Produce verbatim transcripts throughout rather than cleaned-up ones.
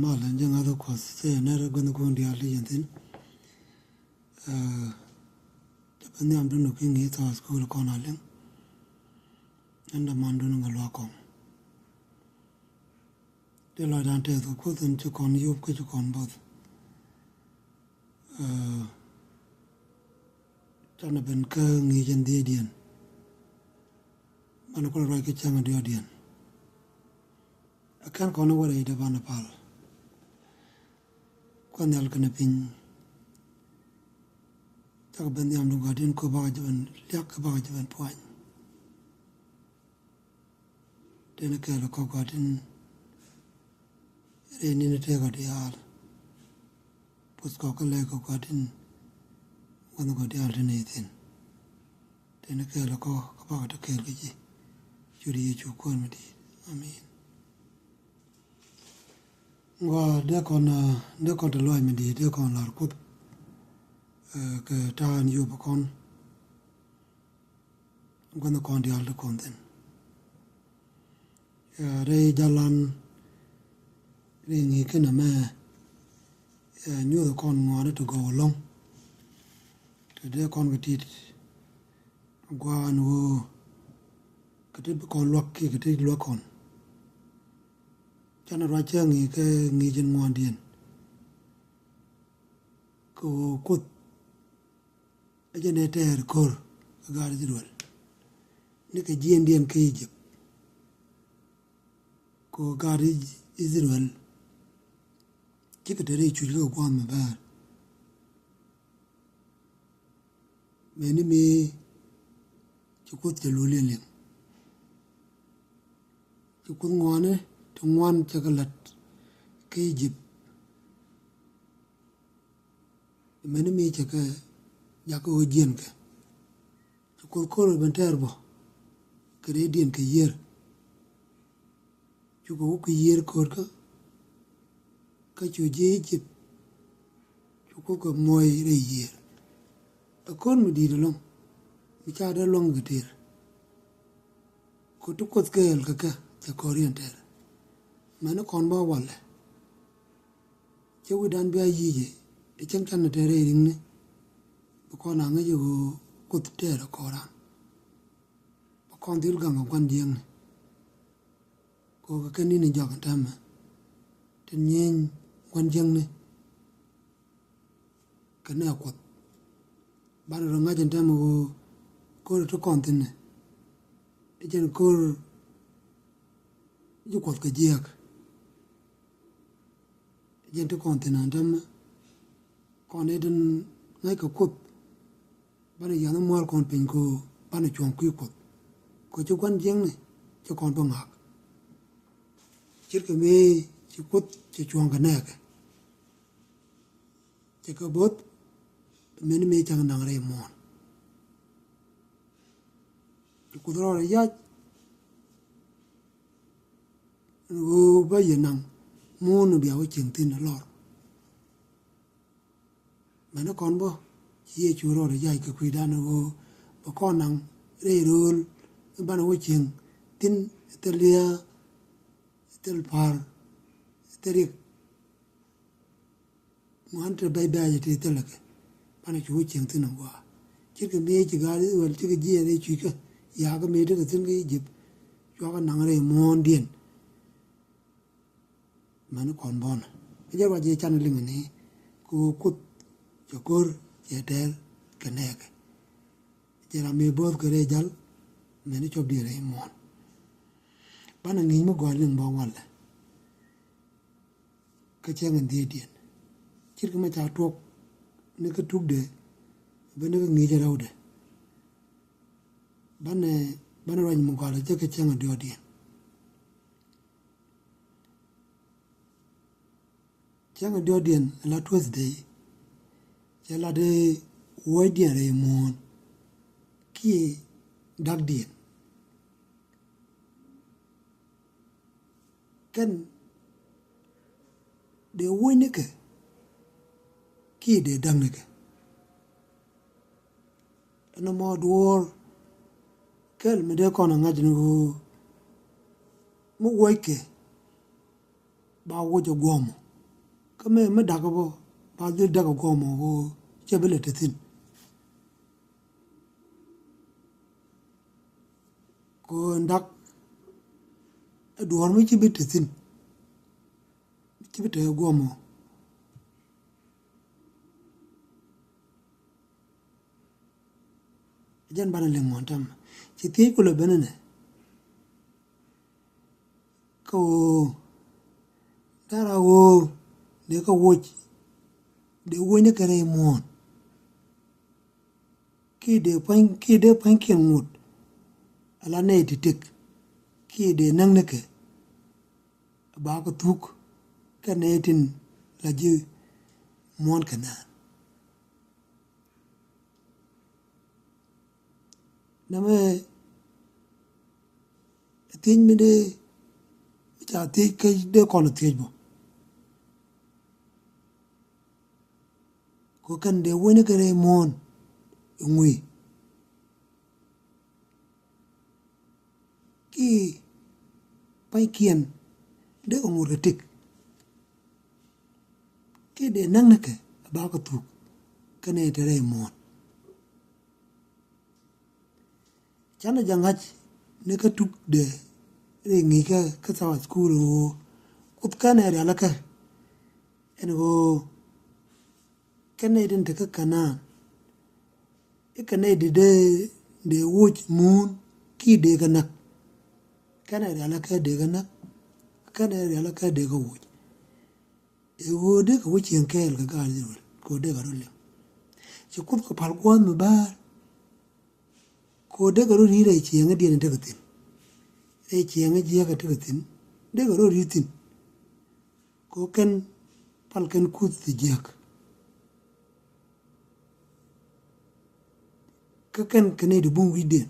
Malɛ ji̱ ŋa̱th Kuɔth cɛ nɛr guänh kuɔn diaal ti yɛn thi̱n. Ɛ, cɛ ben nhiamdun ɔ ki̱ ŋi̱i̱c thɔɔk thukul kɔn a liŋ. Ɛn dämandun ŋa luaak kɔn. Dee lɔcdan tɛth kɛ Kuoth in ci kɔn yop kä ci kɔn bo̱th. Ɛ, canɛ ben kä ŋi̱i̱c in dhiecdiɛn. Banɛ kulɛ ruac kä cäŋ in diɔ̱ɔ̱kdiɛn. Ɛ kɛn kɔn i̱ wä rɛy dee banɛ pal. Kuoth Nhial kɛnɛ piny. Cakɛ ben nhiamdun Gua̱a̱r in kɔ bakɔ jɛ ben liak kɛ bakɔ jɛ ben puany. Tënɛ kɛɛl kɔ Gua̱a̱r in rɛy ni̱n tëëkɔ diaal. Puth kɔ kä lɛy kɔ Gua̱a̱r in wänh kɔ diaal tënɛ ithin. Tënɛ kɛɛl kɔ kä bakɔ te kɛɛl kä ji̱. Cu di Yecu Kuäär mi di̱i̱t. Amin. Ŋuan dee kɔn, ɛ, dee kɔn te luac mi di̱i̱t dee kɔn lar Kuoth. Ɛ, kɛ ta̱a̱ in yop kɔn. Guänh kɔn diaal ti kɔn thi̱n. Ɛ, rɛy jalan rɛy ŋi̱i̱c kä nɛmɛ, ɛ, nyuuth kɔn ŋuani ti gɔw ɛlɔ̱ŋ. Ti dee kɔn kɛ tit gua̱a̱n ɣöö kɛ ti bi kɔn luäk kiɛ kɛ ti luäk kɔn. Canɛ ruac cä ŋi̱i̱c kä ŋi̱i̱c in ŋuandiɛn. Kɛ ɣöö Kuoth ɛ jɛn ɛ tɛɛr ko̱r kä gaat I-thɛ-rɛl. Ni kɛ jiɛndiɛn kä I-jëp. Kɛ ɣöö gaat I-, I-thɛ-rɛl cikɛ te rɛy cuc kä kɛ gua̱a̱th mi bäär. Mɛni mi ci Kuoth cɛ lul yɛ liŋ. Ci Kuoth ŋuani ti ŋuan cɛ kɛ la̱t kä I-jëp. Mɛni mi cɛ kɛ jakä ɣöö jiɛn kɛ. Ci Kuoth ko̱r ben tɛɛr bä kɛ rɛydiɛn kɛ yiër. Cukɛ wä kɛ yiër ko̱r kä, kä cu ji̱ I-jëp. Cu Kuoth kɛ muɔ̱ɔ̱c rɛy yiër. Ɛ ko̱r mi di̱i̱t ɛlɔ̱ŋ mi ca dee luäŋ kɛ tëër. Kɛ ti Kuoth kɛɛl kɛ kɛ cɛ ko̱r yɛn tɛɛr. Mɛni kɔn bä walɛ. Cä wi̱dan bia yic ɛ cäŋ canɛ tɛɛr rɛy ri̱ŋni. Bi kɔn a ŋäc ɛ ɣöö Kuoth tɛɛr ɛ kɔran. Bi kɔn dhil gaŋ ɛ gua̱n jiäkni. Kɛ ɣöö kɛ kɛn ni̱n in jɔak ɛn täämɛ tin nyieny gua̱n jiäkni. Kɛ nɛy Kuɔth banɛ rɔ ŋa̱c ɛn täämɛ ɣöö ko̱r ti kɔn thi̱n ɛ jɛn ko̱r ji̱ Kuɔth kɛ jiääk. Jɛn ti kɔn thi̱n an täämɛ kɔn i̱ tin ŋäc kɛ Kuoth. Banɛ yiath mua̱a̱r kɔn piny kɛ ɣöö banɛ cuɔ̱ŋ kui̱ Kuɔth. Kɛ ci gua̱n jiäkni ci kɔn bä ŋa̱a̱k. Ce̱tkɛ mëë ci Kuoth ci cuɔ̱ŋ kɛ nɛɛkɛ. Cɛ kɛ bo̱th mɛni mëë cak naŋ rɛy muɔ̱ɔ̱n. Ci Kuoth rɔɔdɛ yac. Ɣöö bä yɛ naŋ muun bia wä cieŋ thi̱n lɔr. Mɛni kɔn bä ci Yecu rɔɔdɛ yac kɛ kui̱dan ɣöö bä kɔn naŋ rɛy rööl i̱ banɛ wä cieŋ thi̱n thil lia̱a̱, thil pa̱a̱r, thil riɛk. Ŋuan te bɛc bɛ̈ɛ̈cɛ ti thilɛ kɛ banɛ cu wä cieŋ thi̱n a gua̱a̱. Ce̱tkɛ mëë ci gaat I-thɛ-rɛl cikɛ jiɛɛn rɛy cui̱kä ya̱a̱kä mëë tekɛ thi̱n kä I-jëp. Cuakɛ naŋ rɛy muɔ̱ɔ̱ndiɛn. Mɛni kɔn bɔnɛ kä jɛ ruac yɛ can liŋɛ ni kɛ ɣöö Kuoth cɛ ko̱r cɛ tɛɛr kɛ nɛɛkɛ. Cɛ ram mëë bo̱o̱th kɛ rɛy jal mɛni cɔpdiɛn rɛy muɔ̱ɔ̱n. Banɛ ŋi̱i̱c mi gɔaa liŋ bä walɛ. Kä cäŋ in dhiecdiɛn ce̱tkɛ mɛ ca tuɔk ni kä tukdɛ bä ni kä ŋi̱i̱c rɛwdɛ. Banɛ, banɛ ruac mi gɔaa lɛ cä kä cäŋ in diɔ̱ɔ̱kdiɛn. Cäŋ in diɔ̱ɔ̱kdiɛn la Tuesday. Cɛ la dee wuɔ̱cdiɛn rɛy muɔ̱ɔ̱n kiɛ dakdiɛn. Kɛn dee wuɔ̱c ni kɛ kiɛ dee da̱ŋ ni kɛ. Ɛn ɛmɔ duɔ̱ɔ̱r kɛl mi dee kɔn a ŋa̱c ni ɣöö mi wuɔ̱c kɛ ba wuɔ̱c ɛ guɔ̱ɔ̱mɔ. Kä mëë mi dakä bä ba dhil dakä guɔmɔ ɣöö cɛ bi lɛ te thi̱n. Kɛ ɣöö ɛn dak ɛ duɔ̱ɔ̱r mi ci bi te thi̱n, mi ci bi te guɔmɔ. Jɛn banɛ liŋ muɔ̱ɔ̱n tɛm ci thiec kulɛ ben inɛ. Kä ɣöö dara ɣöö dee kä woc, dee woc ni kɛ rɛy muɔ̱ɔ̱n. Kiɛ dee pua̱ny, kiɛ dee pua̱nykiɛn ŋot ala nɛy ti tëk, kiɛ dee näk ni kɛ ba kɛ thuk kɛ nɛy tin la ji̱ muɔ̱ɔ̱n kɛ naan. Nɛmɛ thiec mi dee ca thiec kä dee kɔn thiec bä. Kɛ kɛn dee wee ni kɛ rɛy muɔ̱ɔ̱n iŋui. Kiɛ pa̱nykiɛn dee kɛ ŋot kɛ tëk. Kiɛ dee näk ni kɛ a ba kɛ thuk kɛnɛ te rɛy muɔ̱ɔ̱n. Canɛ jɛ ŋa̱c ni kä tukdɛ rɛy ŋi̱i̱kä kä Sabbath School ɣöö Kuoth kɛnɛ rialikä ɛn ɣöö kɛnɛ tin te kä Kanaan. I̱ kɛnɛ di dee, dee woc muun kiɛ dee kɛ näk. Kɛnɛ rialikä dee kɛ näk, kɛnɛ rialikä dee kɛ woc. Ɛ ɣöö dee kɛ wä cieŋ kɛɛl kɛ gaat Israel kɛ ɣöö dee kɛ rɔ liŋ. Ci Kuoth kɛ pal gua̱a̱th mi bäär kɛ ɣöö dee kɛ rɔ ri̱i̱t rɛy cieŋädiɛn tekɛ thi̱n. Rɛy cieŋä jiäkä tekɛ thi̱n dee kɛ rɔ ri̱i̱t thi̱n. Kɛ ɣöö kɛn pal kɛn Kuoth ti jiäk. Kä kɛn kɛ nɛy ti bum wi̱cdiɛn.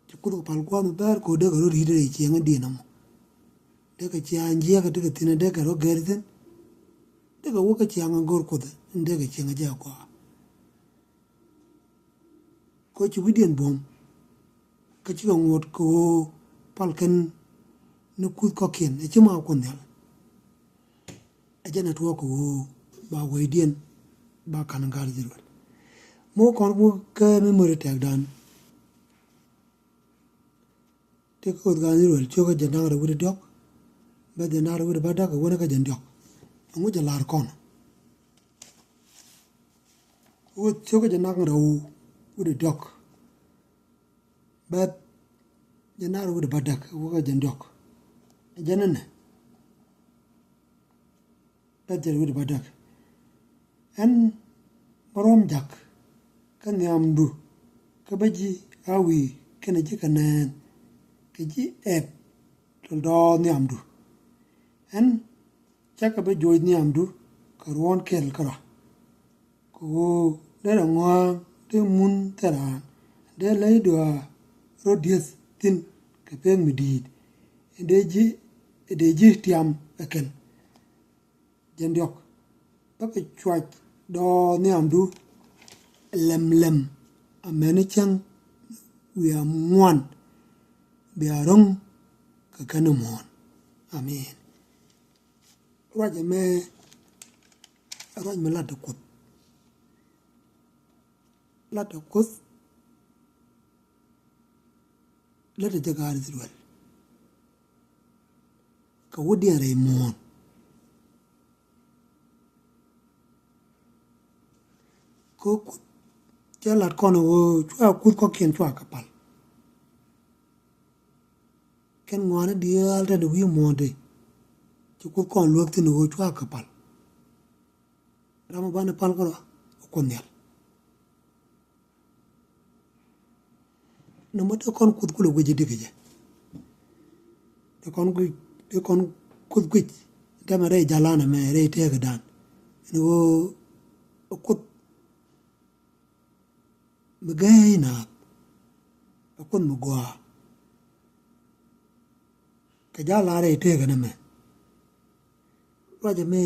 Ci Kuoth kɛ pal gua̱a̱th mi bäär kɛ ɣöö dee kɛ rɔ ri̱t rɛy cieŋädiɛn ɛmɔ. Dee kɛ ciaŋ jiäkä tekɛ thi̱n dee kɛ rɔ gɛr thi̱n. Dee kɛ wä kä ciaŋ a go̱r Kuoth in dee kɛ cieŋ a jiäk a gɔaa. Kɛ ɣöö ci wi̱cdiɛn buɔ̱m kä cikɛ ŋot kɛ ɣöö pal kɛn ni kuth kɔ̱kiɛn ɛ ci ma Kuoth Nhial. Ɛ jɛn ɛ tuɔɔk kɛ ɣöö ba wecdiɛn ba ka̱n gaat Israel. Mi wä kɔn wä kä mi mör ɛ tɛkdan. Tëë kä Kuoth gaat Israel cio̱kä jiɛn da̱ŋ rɛw wi̱cdɛ diɔ̱k. Bɛ jiɛn da̱ŋ rɛw wi̱cdɛ bädäk kɛ wänä kä jiɛn diɔ̱k. Ɛŋu jɛ la̱r kɔn? Kuoth cio̱kä jiɛn da̱ŋ rɛw wi̱cdɛ diɔ̱k. Bɛ jiɛn da̱ŋ rɛw wi̱cdɛ bädäk kɛ wä kä jiɛn diɔ̱k. Ɛ jɛn ɛnɛ. Bɛ jiɛn wi̱cdɛ bädäk. Ɛn bä ruɔ̱m ja̱k kä nhiamdu kä bä ji̱ a wi̱i̱ kɛnɛ ji̱ kɛ nɛɛn kɛ ji̱ ɛp tɔ̱ dɔɔk nhiamdu. Ɛn cakɛ bä joc nhiamdu kɛ ruɔ̱ɔ̱n kɛl kärɔa. Kɛ ɣöö derɛ ŋɔa̱a̱ŋ dee mun thil raan dee lɛy duaar rɔ dieth thi̱n kɛ pek mi di̱i̱t. Dee ji̱, dee ji̱ tiam ɛ kɛn. Jiɛn diɔ̱k. Bä kɛ cuac dɔɔk nhiamdu lɛmlɛm amäni cäŋ wiaa ŋuan bia ro̱ŋ kɛ kɛn muɔ̱ɔ̱n. Amen. Ruac ɛmɛ ɛ ruac mi la̱t ɛ Kuoth. La̱t ɛ Kuoth. Lät ɛ jɛ gaat Israel kɛ wädiɛn rɛy muɔ̱ɔ̱n. Kä Kuoth cɛ lat kɔn ɣöö cua kuth kɔ̱kiɛn cua kɛ pal. Kɛn ŋɔaani diaal tɛn wi̱i̱ muɔ̱ɔ̱n ti ci kuth kɔn luäk thi̱n ɣöö cua kɛ pal. Ram ɔ banɛ pal kärɔa ɛ Kuoth Nhial. Nɔmɔ te kɔn kuth kulɛ guic i̱ dikɛ jɛ. Te kɔn guic, te kɔn kuth guic. Tɛmɛ rɛy jalan ɛmɛ rɛy tëëkädan. Ɛn ɣöö ɛ Kuoth mi gɛɛy naath. Ɛ Kuoth mi gɔaa. Kɛ jalan rɛy tëëkä nɛmɛ. Ruacɛ mi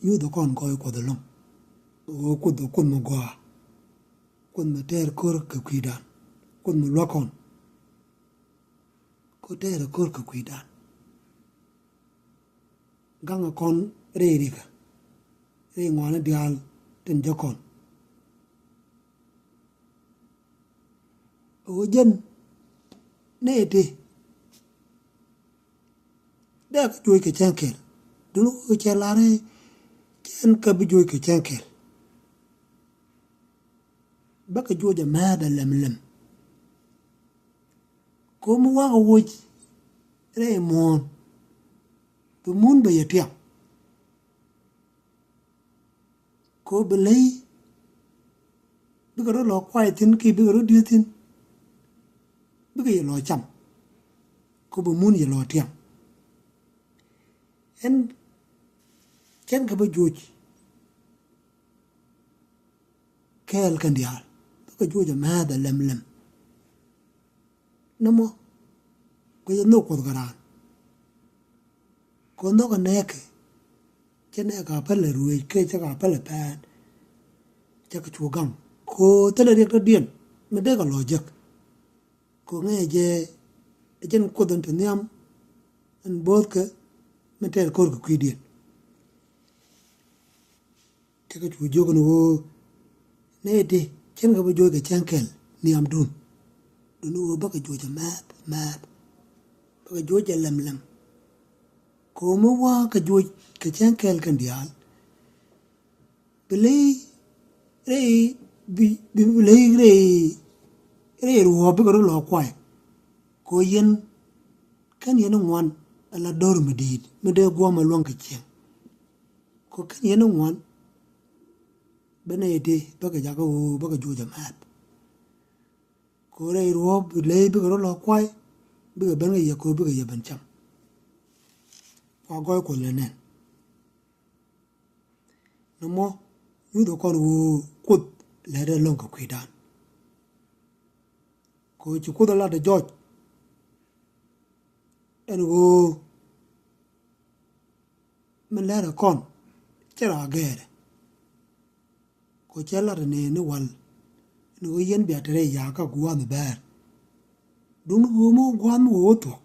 nyuuth kɔn gɔɔy Kuoth ɛlɔ̱ŋ. Ɣöö Kuoth ɛ Kuoth mi gɔaa. Kuoth mi tɛɛr ko̱r kɛ kui̱dan. Kuoth mi luäk kɔn. Kuoth tɛɛr ko̱r kɛ kui̱dan. gaŋɛ kɔn rɛy rikä, rɛy ŋuani diaal tin jɛ kɔn. Ɣöö jɛn nɛy ti dee kɛ juɔc kɛ cäŋ kɛl, duŋni ɣöö cɛ lar i̱ cɛn kɛ bi juɔc kɛ cäŋ kɛl. Bä kɛ juɔc ɛ määth ɛ lɛm lɛm. Ko̱mi wakä woc rɛy muɔ̱ɔ̱n, bi mun bɛ yɛ tiam. Ko bi ley bikɛ rɔ lɔ kuay thi̱n kiɛ bikɛ rɔ dieth thi̱n, bikɛ yɛ lɔ cam. Ko bi mun yɛ lɔ tiam. Ɛn cɛn kɛ bä juɔc kɛɛl kɛn diaal, bikɛ juɔc ɛ määth ɛ lɛm lɛm. Nɔmɔ kɛ jɛ nhök Kuoth kɛ raan. Kɛ nhök ɛ nɛɛkɛ, cɛ nɛɛkɛ a pälɛ ruëëc kɛ cɛ kɛ a pälɛ pɛɛn. Cɛ kɛ cu gaŋ kɛ thilɛ riɛk tɔ̱diɛn mi dee kɛ lɔ jek. Kɛ ŋäcɛ jɛ ɛ jɛn Kuoth ɛn te nhiam ɛn bo̱o̱thkɛ mi tɛɛr ko̱r kɛ kui̱diɛn. Tekɛ cu jiök ni ɣöö nɛy ti cɛn kɛ bä juɔc kɛ cäŋ kɛl nhiamdun. Duŋni ɣöö bä kɛ juɔc ɛ määth määth, bä kɛ juɔc ɛ lɛm lɛm. Ko̱mi wä kɛ juɔc kɛ cäŋ kɛl kɛn diaal, bi ley rɛy, bi, bi, bi ley rɛy, rɛy ruɔ̱ɔ̱p bikɛ rɔ lɔ kuay. Ko yɛn kɛn yɛn ŋuan ala do̱r mi di̱i̱t mi dee guɔ̱m a luäŋ kɛ cieŋ. Ko kɛn yɛn ŋuan bä nɛy ti bä kɛ jakä ɣöö bä kɛ juɔc ɛ määth. Ko rɛy ruɔ̱ɔ̱p bi ley bikɛ rɔ lɔ kuay, bikɛ ben kɛ yɛ ko bikɛ yɛ ben cam. Kua gɔɔy Kuoth lɛ nɛn. Nɔmɔ nyuthɛ kɔn ɣöö Kuoth lɛt ɛ lo̱ŋ kɛ kui̱dan. Kɛ ɣöö ci Kuoth ɛ lat ɛ jɔc ɛn ɣöö min lɛr ɛ kɔn cɛ rɔ a gɛɛrɛ. Kɛ ɣöö cɛ lat ɛ nɛɛni wal ɛn ɣöö yɛn bia te rɛy ya̱a̱kä gua̱a̱th bäär. Duŋni ɣöö mi wä gua̱a̱th mi wä wä thuɔ̱k,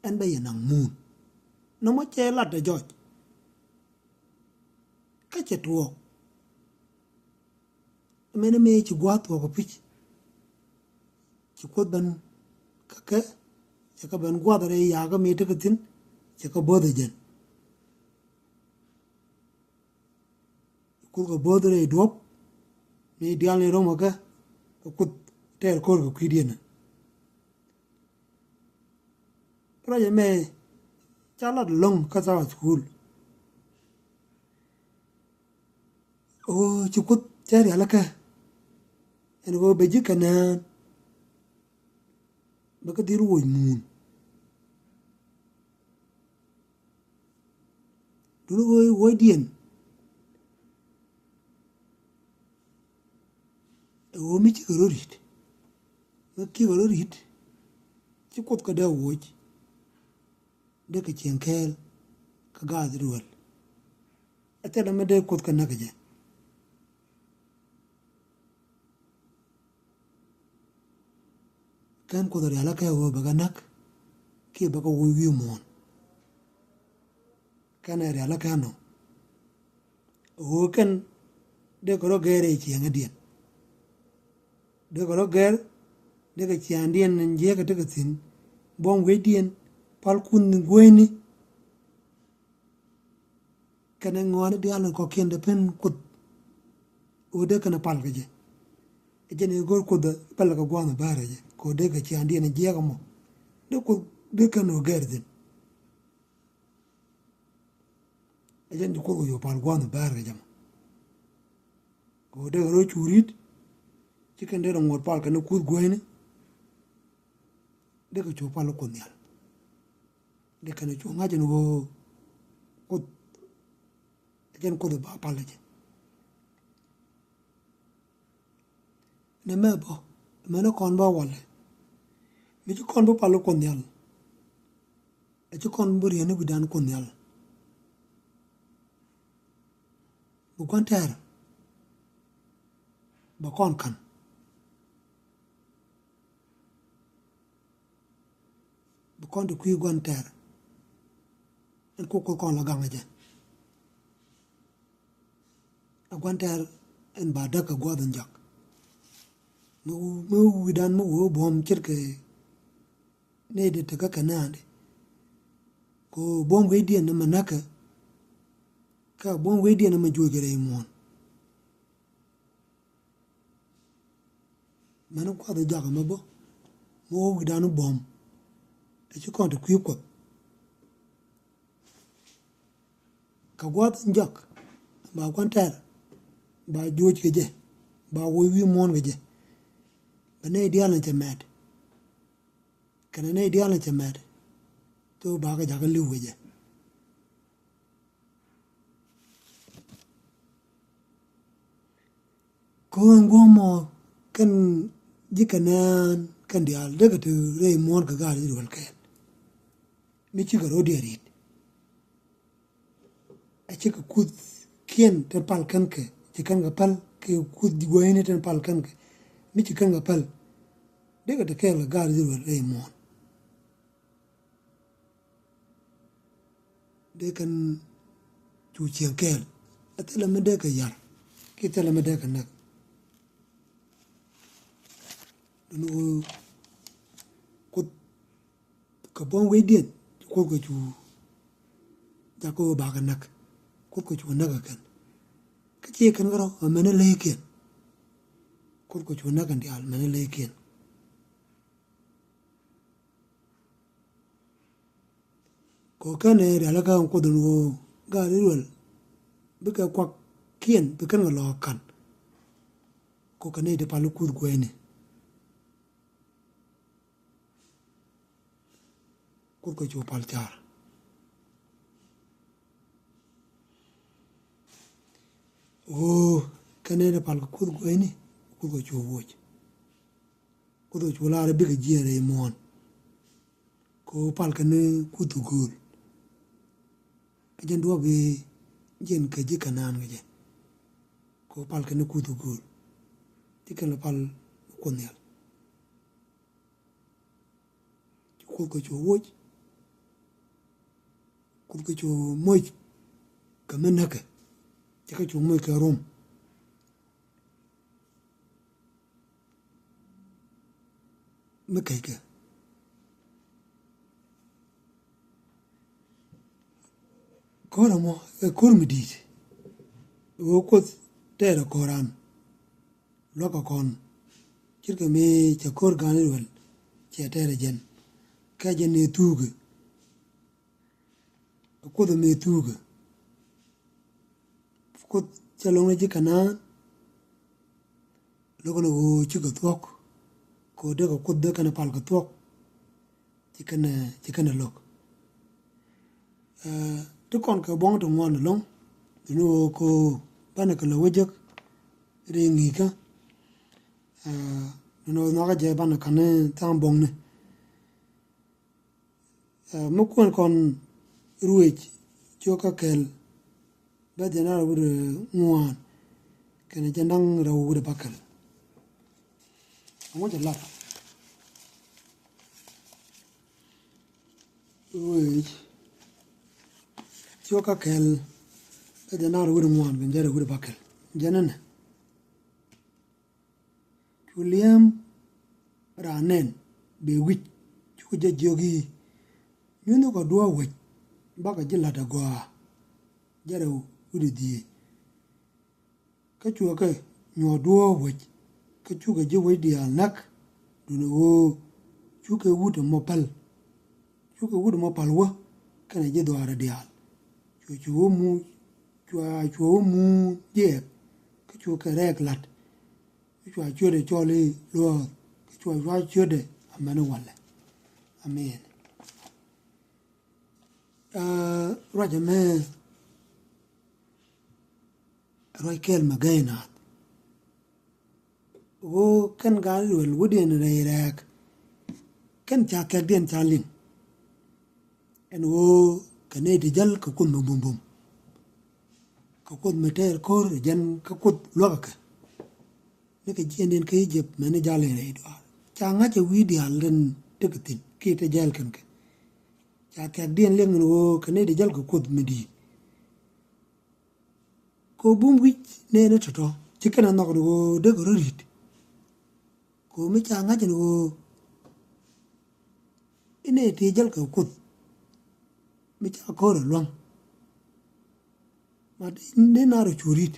ɛn bä yɛ naŋ muun. Nɔmɔ cɛ lat ɛ jɔc. Kä cɛ tuɔɔk. Mɛn mëë ci gua̱a̱th thuɔɔk ɛ pi̱c. Ci Kuoth ben kä kɛ, cɛ kɛ ben gua̱a̱th rɛy ya̱a̱kä mi tekɛ thi̱n, cɛ kɛ bo̱o̱th ɛ jɛn. Kuoth kɛ bo̱o̱th rɛy duɔ̱p mi diaal ni ro̱mɛ kɛ, kɛ Kuoth tɛɛr ko̱r kɛ kui̱diɛn. Ruac ɛmɛ ca lat lo̱ŋ kä Sabbath School. Ɣöö ci Kuoth cɛ rialikä ɛn ɣöö bɛ ji̱ kɛ nään bɛ kä dhil woc muun. Duŋni ɣöö wuɔ̱cdiɛn ɛ ɣöö mi cikɛ rɔ ri̱t, mi cikɛ rɔ ri̱t, ci Kuoth kɛ dee woc, dee kɛ cieŋ kɛɛl kä gaath duel. Ɛ thilɛ mi dee Kuoth kɛ näk kɛ jɛ. Kɛn Kuoth rialikä ɣöö bɛ kɛ näk kiɛ bɛ kɛ woc wi̱i̱ muɔ̱ɔ̱n. Kɛn ɛ rialikä nɔ ɣöö kɛn dee kɛ rɔ gɛɛr ɛ cieŋädiɛn. Dee kɛ rɔ gɛɛr, dee kɛ ciaaŋdiɛn jiäkä tekɛ thi̱n, buɔ̱m wi̱i̱diɛn, pal kun gueyni. Kɛnɛ ŋɔaani diaal ni kɔ̱kiɛn dee pen Kuoth. Ɣöö dee kɛn pal kɛ jɛ. Ɛ jɛn i̱ go̱r Kuoth pal kɛ gua̱a̱th bäärä jɛ kɛ ɣöö dee kɛ ciaaŋdiɛn jiäkä mɔ. Dee Kuoth dee kɛn ɣöö gɛr thi̱n. Ɛ jɛn ji̱ Kuoth kɛ yo̱o̱ pal gua̱a̱th bäärä jɛ mɔ. Kɛ ɣöö dee kɛ rɔ cu ri̱t. Ci kɛn dee rɔ ŋuɔ̱t pal kɛn kuth gueyni. Dee kɛ cu pal Kuoth Nhial. Dee kɛn cu ŋa̱c ɛn ɣöö Kuoth, ɛ jɛn Kuoth ba pal jɛ. Nɛ mɛ bä, mɛn kɔn bä walɛ. Mi ci kɔn bä pal Kuoth Nhial. Ɛ ci kɔn bä riɛn i̱ wi̱dan Kuoth Nhial. Bi gua̱n tɛɛr. Bɛ kɔn ka̱n. Bi kɔn ti kui̱ gua̱n tɛɛr. Ɛn kuk Kuoth kɔn la gaŋ ɛ jɛ. A gua̱n tɛɛr ɛn ba däk kɛ gua̱a̱th in jɔak. Mi, mi wi̱dan mi wee buɔ̱m ce̱tkɛ nɛy ti tekä kɛ näändi. Kɛ buɔ̱m wecdiɛn ɛmɛ näkɛ. Kä buɔ̱m wecdiɛn ɛmɛ juɔc kɛ rɛy muɔ̱ɔ̱n. Mɛn gua̱th jɔak ɛmɛ bä mi wä wi̱dan buɔ̱m. Ɛ ci kɔn ti kui̱ Kuɔth. Kɛ gua̱th in jɔak ba gua̱n tɛɛr ba juɔc kɛ jɛ, ba woc wi̱i̱ muɔ̱ɔ̱n kɛ jɛ. Bɛ nɛy diaal ni cɛ mɛt. Kɛnɛ nɛy diaal ni cɛ mɛt. Thok ba kɛ jakä li̱w kɛ jɛ. Ko̱n guɔ̱mɔ kɛn ji̱ Kanaan kɛn diaal dee kɛ te rɛy muɔ̱ɔ̱n kɛ gaat Israel kɛɛl. Mi cikɛ ro̱diɛn ri̱t. A cikɛ kuthkiɛn tin pal kɛn kɛ, ci kɛn kɛ päl kɛ kuth guäyni tin pal kɛn kɛ. Mi ci kɛn kɛ päl. Dee kɛ te kɛɛl kɛ gaat Israel rɛy muɔ̱ɔ̱n. Dee kɛn cu cieŋ kɛɛl. A thilɛ mi dee kɛ yar. Ki thilɛ mi dee kɛ näk. Duni wä Kuoth kɛ buɔ̱m wecdiɛn. Kuoth kɛ cu jakä wä bakɛ näk. Kuoth kɛ cu näk kɛ kɛn. Kä ci kɛn kärɔ a mɛn a leykiɛn. Kuoth kɛ cu näk kɛn diaal mɛn a leykiɛn. Kɛ kɛn ɛ rialikä in Kuoth in ɣöö gaat Israel bikɛ kuakkiɛn bi kɛn kɛ lɔ ka̱n. Kɛ kɛn ɛ ti pal kuth guɛni. Kuoth kɛ cu pal car. Ɣöö kɛn ɛ ti pal kɛ kuth guɛni. Kuoth kɛ cu woc. Kuoth kɛ cu lar bikɛ jiɛn rɛy muɔ̱ɔ̱n. Kɛ ɣöö pal kɛn kuth gööl. Kä jɛn duɔ̱ɔ̱p i̱ jiɛn kɛ ji̱ Kanaan kɛ jɛ. Kɛ ɣöö pal kɛn kuth gööl. Ci kɛn lɛ pal Kuoth Nhial. Ci Kuoth kɛ cu woc. Kuoth kɛ cu moc kɛ mi näkɛ. Ci kɛ cu moc kɛ rom. Mi kɛckɛ. Ko̱r ɛmɔ ɛ ko̱r mi di̱i̱t. Ɣöö Kuoth tɛɛrɛ ko̱ran. Luäkä kɔn. Ce̱tkɛ mi cɛ ko̱r gan Israel. Cɛ tɛɛrɛ jɛn. Kɛ jɛn ni thuukɛ. Kuoth mi thuukɛ. Kuoth cɛ lo̱ŋ ni ji̱ Kanaan. Lo̱k ni ɣöö cikɛ thuɔ̱k. Kɛ ɣöö dee kɛ Kuoth dee kɛn pal kɛ thuɔ̱k. Ci kɛn, ci kɛn lo̱k. Ɛ, ti kɔn kɛ buɔ̱ŋ ti ŋuan lo̱ŋ. Duni ɣöö kɛ ɣöö banɛ kɛ lɛ wä jek. Ri ŋi̱i̱kä. Ɛ, duni ɣöö nhɔakä jɛ banɛ ka̱n tha̱a̱ŋ buɔ̱ŋni. Ɛ, mi kuɛn kɔn Ruëëc cio̱kä kɛl. Bɛ jɛn a rɛw wi̱cdɛ ŋuan kɛnɛ jɛn da̱ŋ rɛw wi̱cdɛ bäkɛl. Aŋu jɛ lat. Ruëëc cio̱kä kɛl. Bɛ jɛn da̱ŋ rɛw wi̱cdɛ ŋuan kɛnɛ jɛn rɛw wi̱cdɛ bäkɛl. Jɛn ɛnɛ. Cu li̱em raan nɛn bëë wi̱c, cukɛ jɛ jiök i̱, nyuthni kɔ duɔ̱ɔ̱p wec, bakɔ ji̱ la̱t agɔaa. Jɛn rɛw wi̱cdɛ dhieec. Kä cuɛ kɛ nyuɔ̱th duɔ̱ɔ̱p wec, kä cukɛ ji̱ wec diaal näk, duundɛ ɣöö cukɛ wut ɛmɔ päl. Cukɛ wut ɛmɔ pal wä kɛnɛ ji̱ dhɔaarɛ diaal. Cuɛ, cuɛ wä mu, cuɛ, cuɛ wä mu jiɛɛk, kä cukɛ rɛɛk la̱t. Kä cua ciötdɛ cɔl i̱ luɔ̱ɔ̱th, kä cua, cua ciötdɛ amäni walɛ. Amen. Aa, ruac ɛmɛ, ruac kɛl mɛ gäi naath. Ɣöö kɛn gaat Israel wädiɛn rɛy rɛɛk. Kɛn ca kɛkdiɛn ca liŋ. Ɛn ɣöö kɛ nɛy ti jäl kɛ Kuoth mi bumbum. Kɛ Kuoth mi tɛɛr ko̱r jɛn kä Kuoth luäk kɛ. Ni kɛ jiɛndiɛn kä Egypt mɛni jal in rɛy duaar. Ca ŋa̱c ɛ wi̱i̱ diaal tin tekɛ thi̱n kiɛ te jɛɛl kɛn kɛ. Ca kɛ̈kdiɛn liɛŋ ni ɣöö kɛ nɛy ti jäl kɛ Kuoth mi di̱i̱t. Kɛ ɣöö bum wi̱c nɛɛni tɔ̱tɔ̱ ci kɛn ɛ nhɔk ni ɣöö dee kɛ rɔ̱ ri̱t. Kɛ ɣöö mi ca ŋa̱c ni ɣöö i̱ nɛy ti jäl kɛ Kuoth mi ca ko̱r ɛ lua̱ŋ, ma dee nar ɛ cu ri̱t.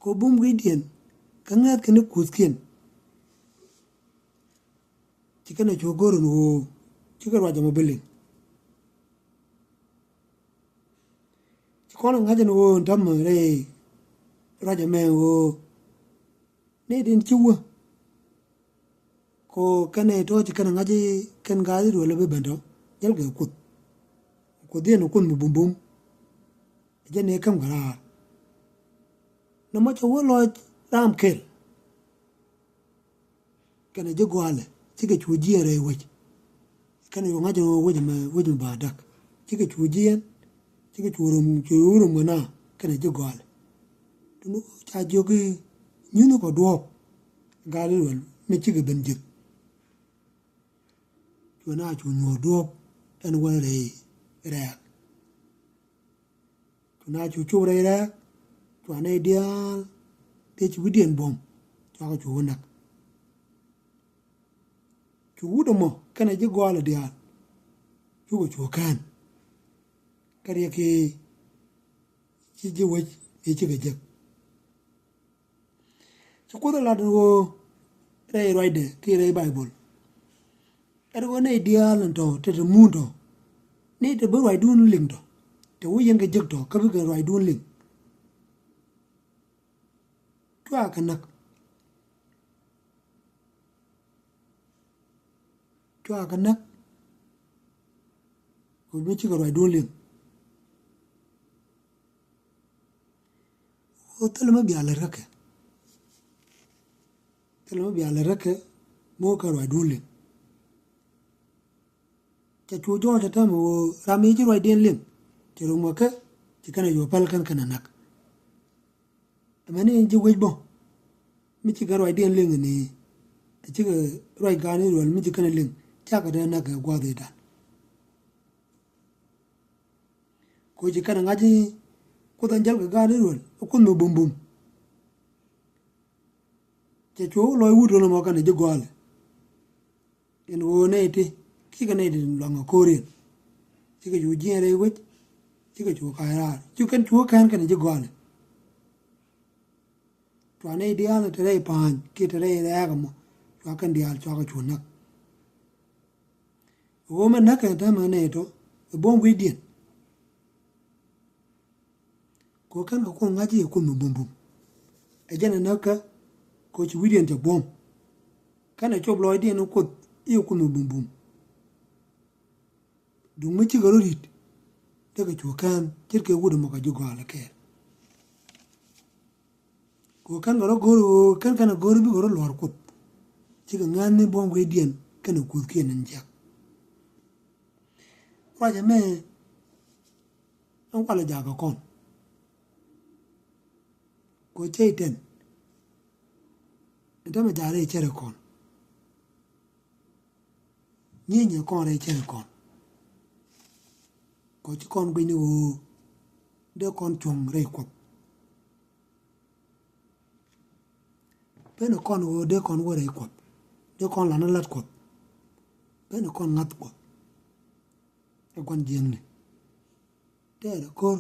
Kɛ ɣöö bum wi̱cdiɛn kä ŋäth kɛn i̱ kuthkiɛn. Ci kɛn ɛ cu go̱r ɛn ɣöö cikɛ ruac ɛmɔ bi liŋ. Ci kɔn ɛ ŋa̱c ɛn ɣöö ɛn täämɛ rɛy ruac ɛmɛ ɣöö nɛy tin ci wä. Kɛ ɣöö kɛn ɛ tɔ̱ ci kɛn ɛ ŋa̱c i̱ kɛn gaat Israel ɛ bi ben tɔ̱ jäl kɛ Kuoth. Kuoth yɛn ɛ Kuoth mi bumbum. Ɛ jɛn ɛ käm kɛ raar. Nɔmɔ cɛ wä lɔc ram kɛl. Kɛnɛ ji̱ gɔaalɛ cikɛ cu jiɛɛn rɛy wec. Kɛnɛ cu ŋa̱c ɛn ɣöö wec ɛmɛ wec mi ba da̱k. Cikɛ cu jiɛɛn, cikɛ cu rom, cu rom kɛ na kɛnɛ ji̱ gɔaalɛ. Tun ca jiök i̱ nyuthni kɔ duɔ̱ɔ̱p. Gaat Israel mi cikɛ ben jiäk. Cuɛ na cu nyuɔ̱ɔ̱r duɔ̱ɔ̱p ɛn wä rɛy rɛɛk. Cu na cu cop rɛy rɛɛk, cua nɛy diaal dee ci wi̱cdiɛn buɔ̱m, cuakɛ cu wä näk. Cu wut ɛmɔ kɛnɛ ji̱ gɔaalɛ diaal, cukɛ cu kään. Kä riɛk i̱ ci ji̱ wec i̱ cikɛ jek. Ci Kuoth ɛ lat ɛn ɣöö rɛy ruacdɛ kiɛ rɛy Baibol. Ɛn ɣöö nɛy diaal ɛn tɔ̱ te te mun tɔ̱, nɛy te bi ruacdun liŋ tɔ̱, te wä yɛn kɛ jek tɔ̱ kä bikɛ ruacdun liŋ. Cua kɛ näk. Cua kɛ näk. Kɛ bi cikɛ ruacdun liŋ. Ɣöö thilɛ mi bia lät kä kɛ. Thilɛ mi bia lät kä kɛ mi wä kɛ ruacdun liŋ. Cɛ cu jɔɔc ɛ täämɛ ɣöö ram mi ci ruacdiɛn liŋ, cɛ röm ɛ kä ci kɛn ɛ yuɔ päl kɛn kɛn ɛ näk. Amäni in ji̱ wec bä mi ci kɛn ruacdiɛn liŋ ni, ɛ cikɛ ruac gaat Israel mi ci kɛn ɛ liŋ, cakɛ dee näk kɛ gua̱a̱th i̱dan. Kɛ ɣöö ci kɛn ɛ ŋa̱c i̱ Kuoth ɛn jäl kɛ gaat Israel ɛ Kuoth mi bumbum. Cɛ cu lɔc wut röl ɛmɔ kɛnɛ ji̱ gɔaalɛ. Ɛn ɣöö nɛy ti cikɛ nɛy ti luaŋ ɛ ko̱riɛn. Cikɛ cu jiɛɛn rɛy wec, cikɛ cu ka̱c raar, cu kɛn cu kään kɛnɛ ji̱ gɔaalɛ. Cua nɛy diaal te rɛy pa̱a̱ny kiɛ te rɛy rɛɛk ɛmɔ, cua kɛn diaal cuakɛ cu näk. Ɣöö mɛ näk kɛ täämɛ nɛy tɔ̱ ɛ buɔ̱m wi̱cdiɛn. Kɛ ɣöö kɛn kɛ Kuoth ŋa̱c i̱ ɛ Kuoth mi bumbum. Ɛ jɛn ɛ näk kä kɛ ɣöö ci wi̱cdiɛn cɛ buɔ̱m. Kɛn ɛ cop lɔcdiɛn ɛ Kuoth i̱ ɛ Kuoth mi bumbum. Duŋ mi cikɛ rɔ̱ ri̱t, dee kɛ cu kään ce̱tkɛ wut ɛmɔ kɛ ji̱ gɔaalɛ kɛɛl. Kɛ ɣöö kɛn kɛ rɔ̱ go̱r ɣöö kɛn kɛn ɛ go̱r bikɛ rɔ̱ lua̱r Kuoth. Cikɛ ŋa̱thni buɔ̱m wi̱cdiɛn kɛnɛ kuthkiɛn ɛn jiäk. Ruac ɛmɛ ɛn walɛ jakä kɔn. Kɛ ɣöö cɛy-tan ɛn täämɛ jakä rɛy cärɛ kɔn. Nyieny ɛ kɔn rɛy cärɛ kɔn. Kɛ ɣöö ci kɔn guic ni ɣöö dee kɔn cuɔ̱ŋ rɛy Kuɔth. Pen ɛ kɔn ɣöö dee kɔn wä rɛy Kuɔth, dee kɔn la̱t ni la̱t Kuɔth. Pen ɛ kɔn ŋa̱th Kuɔth. Ɛ gua̱n jiäkni tɛɛrɛ ko̱r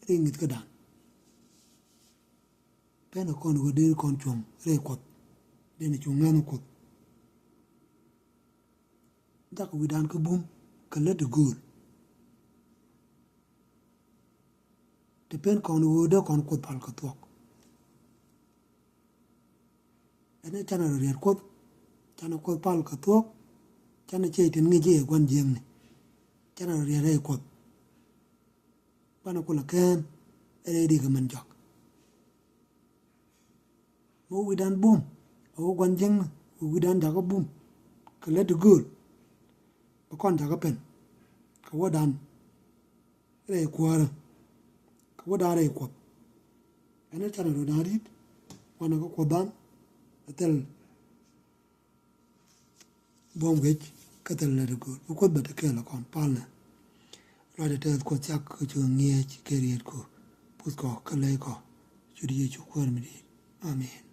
rɛy ŋi̱thkädan. Pen ɛ kɔn ɣöö dee kɔn cuɔ̱ŋ rɛy Kuɔth, dee ni cu ŋa̱th ni Kuɔth. Jakɛ wi̱dan kä bum kɛ lät ti gööl. Ti pen kɔn ɣöö dee kɔn Kuoth pal kɛ thuɔ̱k. Ɛn ɛ canɛ rɔ riɛt Kuoth, canɛ Kuoth pal kɛ thuɔ̱k, canɛ cɛy-tan ŋi̱c i̱ ɛ gua̱n jiäkni. Canɛ rɔ riɛt rɛy Kuɔth. Banɛ kulɛ kään ɛ rɛy di kɛ mɛn jɔak. Mi wä wi̱dan bum, a wä gua̱n jiäkni, wä wi̱dan jakä bum kɛ lät ti gööl. Bɛ kɔn jakä pen kɛ wädan rɛy kuäärä, kɛ wädan rɛy Kuɔth. Ɛn ɛ canɛ rɔ dan ri̱t wanɛ kä Kuɔthdan. Ɛ thil buɔ̱m guic kä thilɛ lät ɛ gööl. Bi Kuoth bɛ te kɛɛl ɛ kɔn palnɛ. Luac ɛ tɛth Kuɔth cak kɛ cu ŋiɛc kɛ riet ku puth kɔ kä ley kɔ. Cu di Yecu Kuäär mi di̱i̱t. Amen.